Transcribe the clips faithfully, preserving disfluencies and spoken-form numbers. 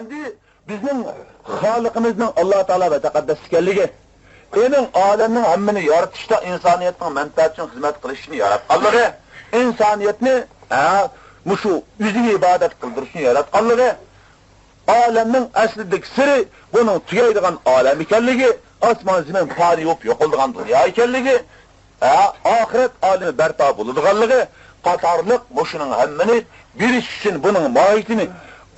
ئەمدى بىزنىڭ خالىقىمىزنىڭ ئاللا تائالا ۋە تەقەددەس ئىكەنلىكى، ئېنىڭ ئالەمنىڭ ھەممىنى يارىتىشتا ئىنسانىيەتنىڭ مەنپەئەتى ئۈچۈن خىزمەت قىلىشنى ياراتقانلىقى، ئىنسانىيەتنى، ھە، مۇشۇ ئۆزىگە ئىبادەت قىلدۇرۇشنى ياراتقانلىقى، ئالەمنىڭ ئەسلىدىكى سىرى بۇنىڭ تۈگەيدىغان ئالەم ئىكەنلىكى، ئاسمان زېمىن پانىي بولۇپ يوقىلىدىغان دۇنيا ئىكەنلىكى، ھە، ئاخىرەت ئالىمى بەرپا بولىدىغانلىقى قاتارلىق مۇشۇنىڭ ھەممىنى بىلىش ئۈچۈن، بۇنىڭ ماھىيىتىنى،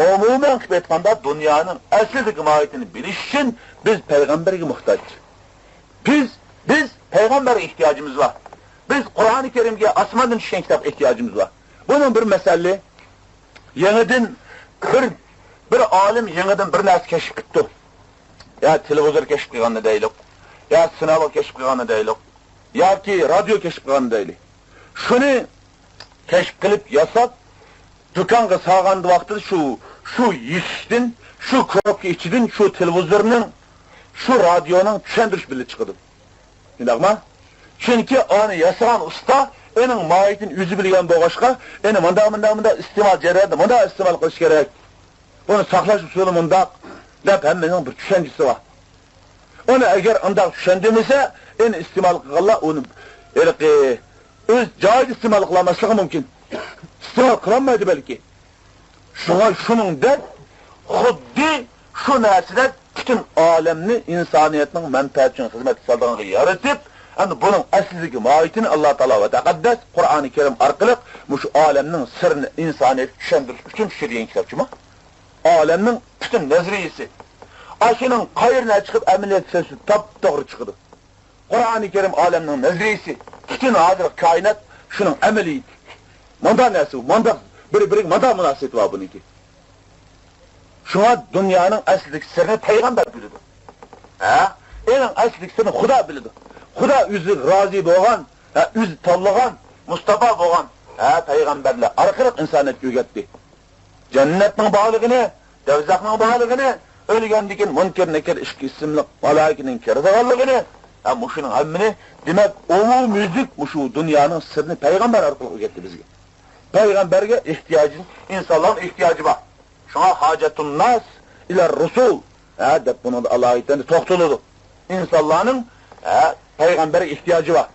ئومۇمەن قىلىپ ئېيتقاندا، دۇنيانىڭ ئەسلىدىكى ماھىيىتىنى بىلىش ئۈچۈن بىز پەيغەمبەرگە موھتاج. بىز، بىز پەيغەمبەرگە ئېھتىياجىمىز بار. بىز قۇرئانى كەرىمگە، ئاسماندىن چۈشكەن كىتابقا ئېھتىياجىمىز بار. بۇنىڭ بىر مەسىلىسى، يېڭىدىن بىر، بىر ئالىم يېڭىدىن بىر نەرسە كەشىپ قىپتۇ. يا تېلېۋىزور كەشىپ قىلغاننى دەيلۇق، يا سىناۋا كەشىپ قىلغاننى دەيلۇق، ياكى رادىيو كەشىپ قىلغاننى دەيلى. شۇنى كەشىپ قىلىپ ياساپ، دۇكانغا سالغان ۋاقتىدا شۇ، شۇ يېشىكتىن، شۇ كوروپكا ئىچىدىن شۇ تېلېۋىزورنىڭ، شۇ رادىيونىڭ چۈشەندۈرۈش بېلىتى چىقىدۇ. شۇنداقمۇ؟ چۈنكى ئانى ياسىغان ئۇستا ئېنىڭ ماھىيىتىنى ئۆزى بىلگەن بولغاچقا، ئېنى مۇنداق، مۇنداق، مۇنداق ئىستېمال جەريانىدا مۇنداق ئىستېمال قىلىش كېرەك، بۇنى ساقلاش ئۇسۇلى مۇنداق دەپ ھەممىنىڭ بىر چۈشەنچىسى بار. ئۇنى ئەگەر ئۇنداق چۈشەندۈرمىسە، ئېنى ئىستېمال قىلغانلار ئۇنى ھېلىقى ئۆز جايىدا ئىستېمال قىلالماسلىقى مۇمكىن. ئىستېمال قىلالمايدۇ بەلكى. شۇڭا شۇنىڭدەك خۇددى شۇ نەرسىدەك پۈتۈن ئالەمنى ئىنسانىيەتنىڭ مەنپەئەتى ئۈچۈن خىزمەتكە سالىدىغانغا يارىتىپ، ئەمدى بۇنىڭ ئەسلىدىكى ماھىيىتىنى ئاللا تائالا ۋە تەقەددەس قۇرئانى كەرىم ئارقىلىق مۇشۇ ئالەمنىڭ سىرىنى ئىنسانىيەتكە چۈشەندۈرۈش ئۈچۈن چۈشۈرگەن كىتابچىما. ئالەمنىڭ پۈتۈن نەزەرىيىسى. ئاشۇنىڭ قايرىنى چىقىپ ئەمەلىيەتتە سۆزى تاپتوغرا چىقىدۇ. قۇرئانى كەرىم ئالەمنىڭ نەزەرىيىسى، پۈتۈن ھازىر كائىنات شۇنىڭ ئەمەلىيىتى. مۇنداق نەرسە، مۇنداق بىر-بىرىگە مۇنداق مۇناسىۋىتى بار بۇنىڭكى. شۇڭا دۇنيانىڭ ئەسلىدىكى سىرىنى پەيغەمبەر بىلىدۇ. ھە؟ ئېنىڭ ئەسلىدىكى سىرىنى خۇدا بىلىدۇ. خۇدا ئۆزى رازى بولغان، ھە، ئۆزى تاللىغان، مۇستاپا بولغان، ھە، پەيغەمبەرلەر ئارقىلىق ئىنسانىيەتكە ئۆگەتتى. جەننەتنىڭ بارلىقىنى، دوزاخنىڭ بارلىقىنى، ئۆلگەندىن كېيىن مۇنكەر نەكىر ئىككى ئىسىملىق مالائىكىنىڭ كىرىدىغانلىقىنى، ھە، مۇشۇنىڭ ھەممىنى، دېمەك، ئومۇميۈزلۈك مۇشۇ دۇنيانىڭ سىرىنى پەيغەمبەر ئارقىلىق ئۆگەتتى بىزگە. پەيغەمبەرگە ئېھتىياجى، ئىنسانلارنىڭ ئېھتىياجى بار. شۇڭا ھاجەتۇن ناس ئىلەر رۇسۇل، ھە، دەپ بۇنىڭدا ئالاھىدە توختىلىدۇ. ئىنسانلارنىڭ، ھە، پەيغەمبەرگە ئېھتىياجى بار.